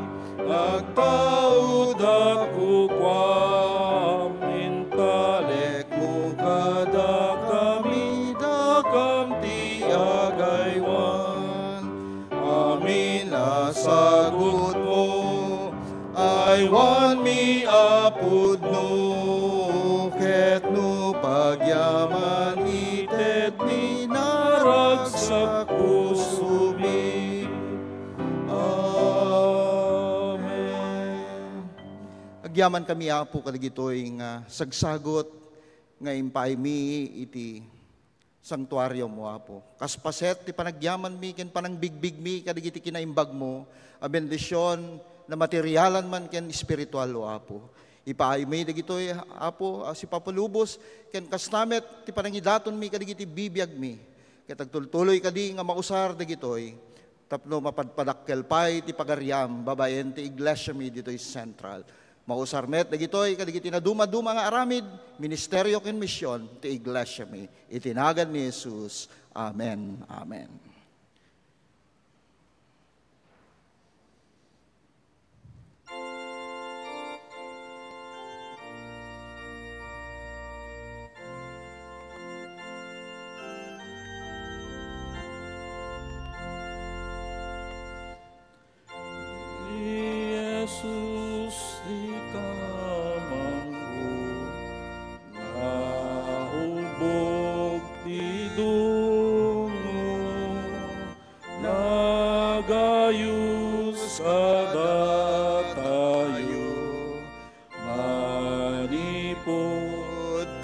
agtaudakto kuam, intalekmo kadakami, dakam ti agaywan. Amin a sagutmo, aywanmi a pudno, ket no pagyaman, itedmi naragsak pusomi. Amen. Agyamankami, Apo, kadagitoy nga sagsagut nga impaaymi iti sanktuarium, O Apo. Kas paset ti panagyamanmi ken panangbigbigmi kadagiti kinaimbagmo a bendision, na materialan man ken espiritual, O Apo. Ipaaymi dagitoy, Apo, a sipapalubos, ken kasta met ti panangidatonmi kadagiti bibiagmi. Ket agtultuloy kadi nga mausar dagitoy tapno mapadpadakkel pay ti pagariam babaen ti iglesiami ditoy Central. Mausar met dagitoy kadagiti nadumaduma nga aramid, ministerio ken mision ti iglesiami. Iti nagan ni Jesus. Amen. Amen. Ni Jesus ti kamangko, naubbog ti dungo, nagayus kadatayo, manipud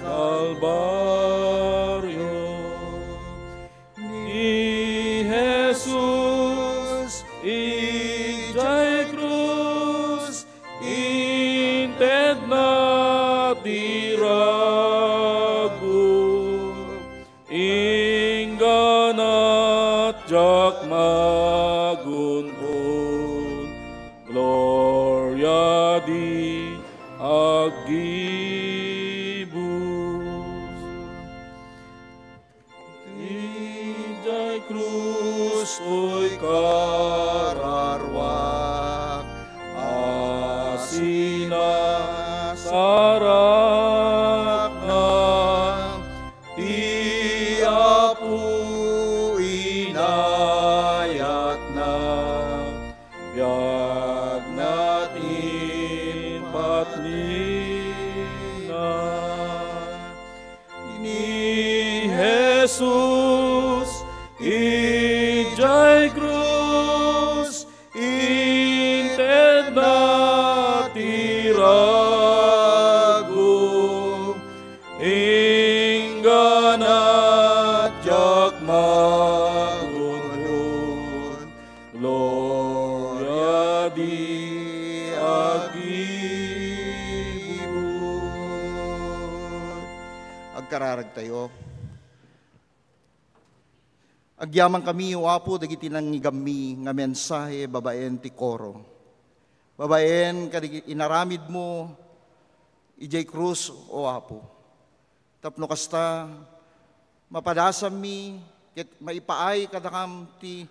Kalbario. Ni Jesus idiay krus, intedna ti ragup, inggana diak magun-on, gloria di aggibus. Idiay krus toy kararuak a sinasarakna, ti Apo inayatna, biagna ti patnina. Ni Jesus idiay krus, intedna ti ragup, inggana diak magun-on, gloria di aggibus. Agkararagtayo. Agyamankami, O Apo, dagiti nangngegammi nga mensahe babaen ti koro, babaen kadagiti inaramidmo idiay krus, O Apo. Tapno kasta, mapadasammi ket maipaay kadakam ti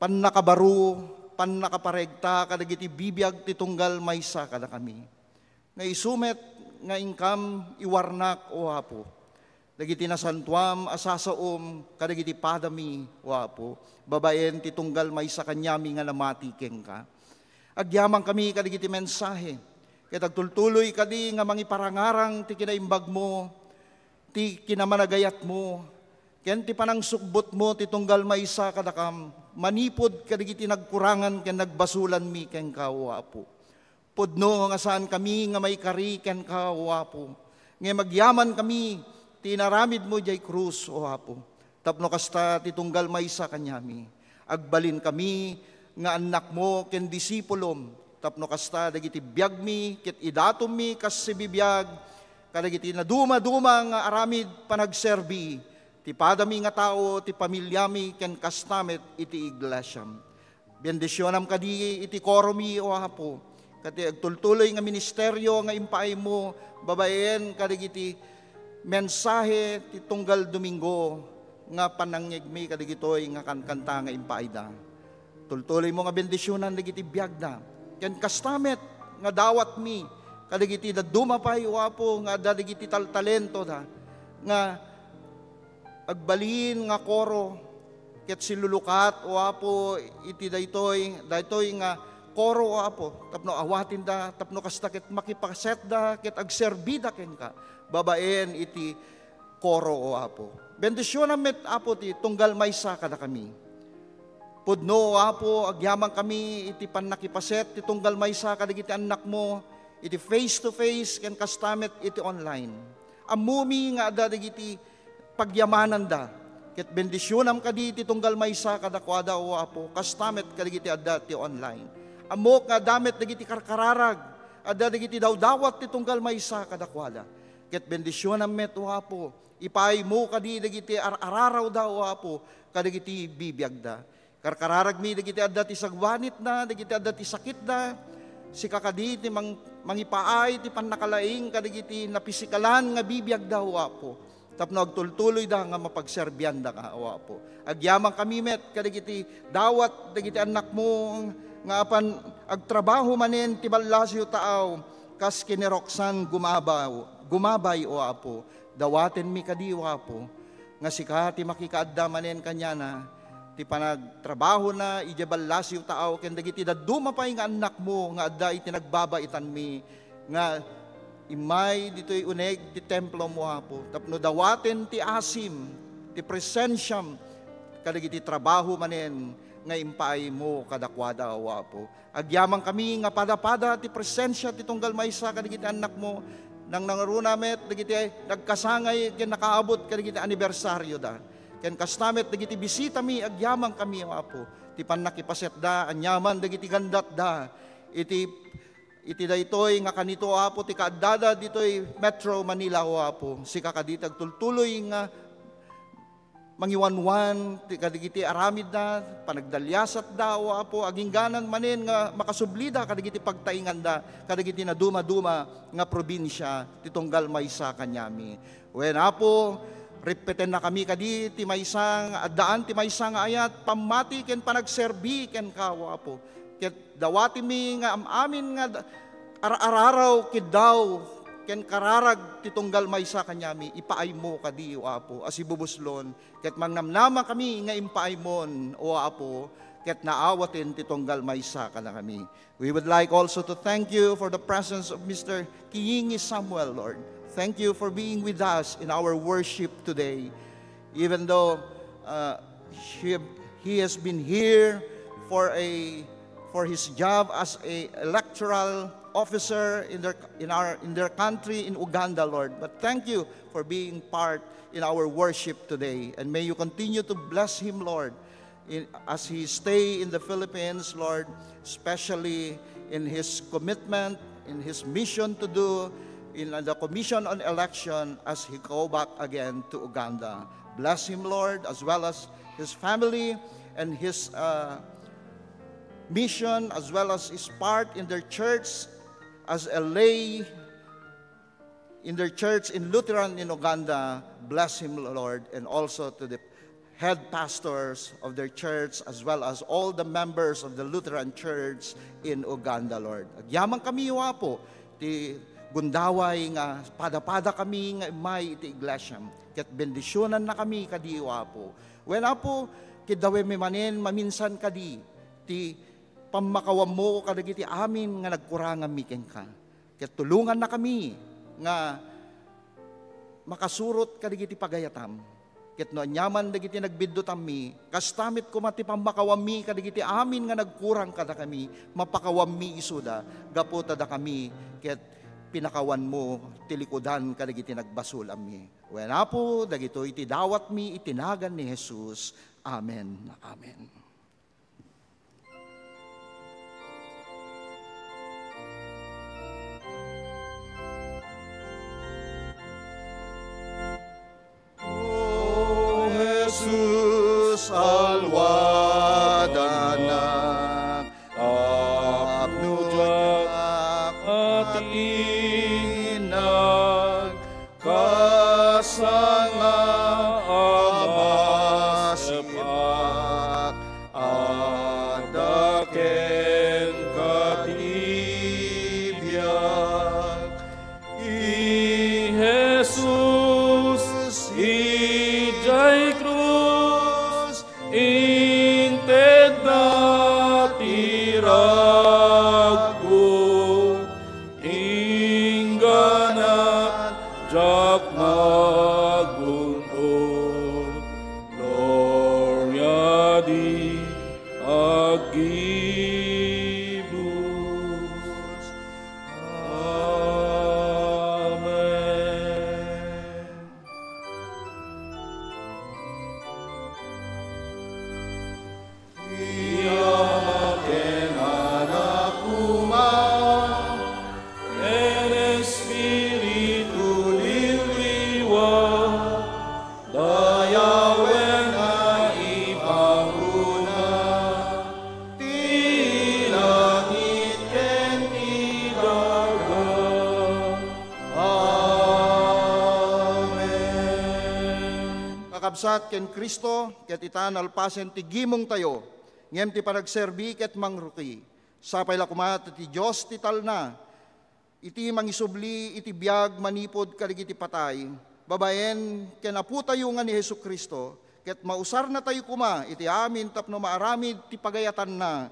pannakabaro, pannakaparegta kadagiti bibiag ti tunggal maysa kadakami. Nga isu met nga inkam iwarnak, O Apo, dagiti nasantoam a sasaom kadagiti padami, O Apo, babaen ti tunggal maysa kaniami nga namati kenka. Agyamankami kadagiti mensahe, ket agtultuloy kadi nga mangiparangarang ti kinaimbagmo, ti kinamanagayatmo, ken ti panangsukbotmo ti tunggal maysa kadakam, manipud kadagiti nagkurangan ken nagbasolanmi kenka, O Apo. Pudno nga saankami nga maikari kenka, O Apo, ngem agyamankami ti inaramidmo diay krus, O Apo. Tapno kasta ti tunggal maysa kaniami, agbalinkami nga annakmo ken disipulom. Tapno kasta dagiti biagmi ket idatommi kas sibibiag kadagiti nadumaduma nga aramid panagserbi ti padami nga tao, ti pamiliami, ken kasta met iti iglesiam. Bendisionam kadi iti koromi, O Apo, ket ti agtultuloy nga ministerio nga impaaymo babaen kadagiti mensahe ti tunggal Domingo, nga panangngegmi kadagitoy nga kankanta nga impaayda. Tultuloymo nga bendisionan dagiti biagda. Ken kasta met nga dawatmi kadagiti dadduma pay, O Apo, nga adda dagiti taltalentoda nga agbalin nga koro, ket silulukat, O Apo, iti daytoy, daytoy nga koro, O Apo, tapno awatinda, tapno kasta ket makipasetda ket agserbida kenka babaen iti koro, O Apo. Bendisionam met, Apo, ti tunggal maysa kadakami. Pudno, O Apo, agyamankami iti pannakipaset ti tunggal maysa kadagiti annakmo, iti face to face, ken kasta met iti online. Ammomi nga adda dagiti pagyamananda, ket bendisionam kadi ti tunggal maysa kadakuada, O Apo, kasta met kadagiti adda ti online. Ammok nga adda met dagiti karkararag, adda dagiti dawdawat ti tunggal maysa kadakuada. Ket bendisionam met, O Apo, ipaaymo kadi dagiti ar-ararawda, O Apo, kadagiti bibiagda. Karkararagmi dagiti adda ti sagwanitna, dagiti adda ti sakitda. Sika kadi ti mang-, mangipaay ti pannakalaing kadagiti napisikalan nga bibiagda, O Apo, tapno agtultuloyda nga mapagserbiandaka, O Apo. Agyamankami met kadagiti dawat dagiti annakmo nga apan agtrabaho manen ti ballasiw taaw, kas ken ni Roxanne Gumabaw-, Gumabay, O Apo. Dawatenmi kadi, O Apo, nga sika ti makikaadda manen kaniana ti panagtrabahona idiay ballasiw taaw ken dagiti dadduma pay nga annakmo nga adda iti nagbabaitanmi nga immay ditoy uneg ti templom, O Apo, tapno dawaten ti asim, ti presensiam kadagiti trabaho manen nga impaaymo kadakuada, O Apo. Agyamankami nga pada-pada ti presensia ti tunggal maysa kadagiti annakmo, nangnangruna met dagiti nagkasangay ken nakaabot kadagiti anibersarioda. Ken kasta met dagiti bisitami, agyamankami, O Apo, ti pannakipasetda, aniaman dagiti gandatda iti, iti daytoy nga kanito, Apo, ti kaaddada ditoy Metro Manila, O Apo. Sika kadi ti agtultuloy nga mangiwanwan ti kadagiti aramidda, panagdaliasatda, O Apo, agingganan manen nga makasublida kadagiti pagtainganda kadagiti nadumaduma nga probinsia ti tunggal maysa kaniami. Wen, Apo, repetennakami kadi ti maysa nga addaan ti maysa nga ayat, pammati ken panagserbi kenka, O Apo. Ket dawatimi nga am-amin nga da-, ar-araraw, kiddaw, ken kararag ti tunggal maysa kaniami, ipaaymo kadi, O Apo, a sibubuslon, ket mangnamnama kami nga impaaymon, O Apo, ket naawaten ti tunggal maysa kadakami. We would like also to thank you for the presence of Mister Kiyingi Samuel, Lord. Thank you for being with us in our worship today. Even though, uh, he, he has been here for a, for his job as a electoral officer in their, in our, in their country, in Uganda, Lord. But thank you for being part in our worship today. And may you continue to bless him, Lord, in, as he stay in the Philippines, Lord, especially in his commitment, in his mission to do in the Commission on Election as he go back again to Uganda. Bless him, Lord, as well as his family and his, uh, mission, as well as his part in their church as a lay in their church in Lutheran in Uganda. Bless him, Lord, and also to the head pastors of their church, as well as all the members of the Lutheran Church in Uganda, Lord. Agyamankami, O Apo, ti gundaway nga pada-pada kami nga immay iti iglesiam, ket bendisionannakami kadi, O Apo. Wen, Apo, kiddawemmi manen maminsan kadi ti pammakawammo kadagiti amin nga nagkuranganmi kenka. Ket tulongannakami nga makasurot kadagiti pagayatam. Ket no aniaman dagiti nagbiddutammi, kasta met koma ti pammakawammi kadagiti amin nga nagkurang kadakami, mapakawammi isuda, gapu ta dakami ket pinakawanmo ti likudan kadagiti nagbasolammi. Wen, Apo, dagitoy ti dawatmi iti nagan ni Jesus. Amen. Amen. O Jesus, alwadanak, apno diak atinag, kasanga Ama. Amen. Ti Ama ken Anak koma, ken Espiritu ti liwliwa, dayawen nga ipangruna, ti langit ken ti daga. Amen. Kakabsat ken Cristo, ket ita nalpasen ti gimongtayo, ngem ti panagserbi ket mangrugi. Sapay la koma ta ti Dios ti talna, iti mangisubli iti biag manipud kadagiti patay, babaen ken Apotayo nga ni Jesu-Cristo, ket mausarnatayo koma iti amin tapno maaramid ti pagayatanna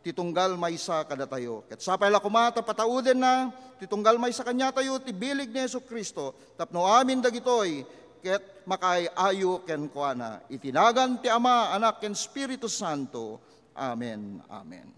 ti tunggal maysa kadatayo. Ket sapay la koma ta pataudenna ti tunggal maysa kaniatayo ti bileg ni Jesu-Cristo tapno amin dagitoy ket makaay-ayo kenkuana. Iti nagan ti Ama, Anak, ken Espiritu Santo. Amen. Amen.